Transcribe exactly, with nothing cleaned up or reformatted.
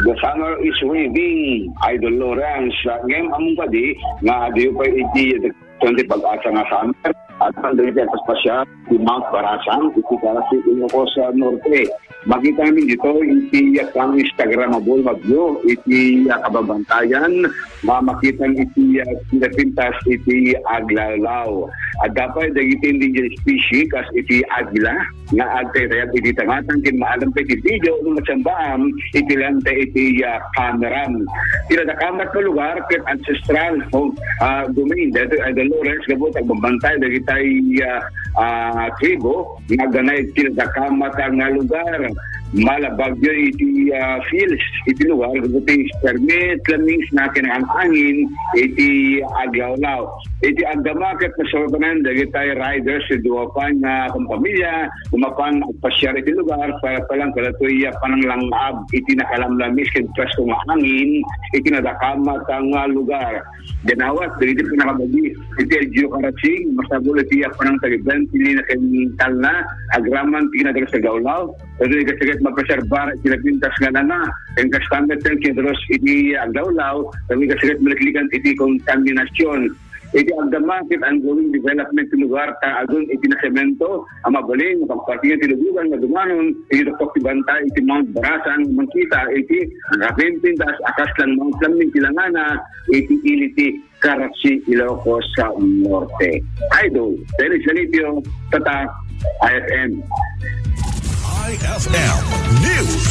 The summer is waving, Idol Lawrence. Ah, ngem ammom kadi nga adu pay iti twenty pag-asa nga summer. At ang dagiti agpaspasyal, ti Mount Barasan, iti Carasi, Ilocos, ah, Norte. Makita mi dito iti, ah, pang-Instagrammable nga view, iti, ah, kababantayan, nga makita iti, ah, pinapintas iti aglawlaw. Adda pay dagiti endangered species, kas iti agila, nga agtaytayab iti tangatang ken maalam pay iti video no masambaam iti lente iti, ah, kameram. Ti nadakamat nga lugar ket ancestral, no, ah, domain daytoy, Idol Lawrence, gapu ta agbabantay dagitay, ah, ah, tribo nga agganay iti nadakamat nga lugar. Malabagyo iti, ah, feels iti lugar gapu ti permit lamis na kinangangin iti aglawlaw. Iti agdama ket nasuratanan dagitay riders ti dua pay nga kampamilya, umapan agpasiar iti lugar para palang kadatoy a pananglangab iti nakalamlamis ken presko nga angin iti nadakamat nga lugar. Dinawas dagiti panangabagi iti L G U Carasi, masapul iti a panangtagiban ti lina ken talna agraman ti kinadalos nga aglawlaw. Dagiti kasagit mapreserbar iti napintas nga lana, ken kasta met ken kinadalos iti aglawlaw, dagiti kasagit maliklikan iti kontaminasion. Iti agdama ket ongoing development ti lugar ta adun iti nasemento a mabalin nga pagpartingan ti lubugan nga dumanon iti tuktok ti bantay iti Mount Barasan, makita iti nakapimpintas a kasla mangutlam ti langana iti ili ti Carasi, Ilocos Norte. Idol Dennis Lanipio, Tatak, I F M. I F M News.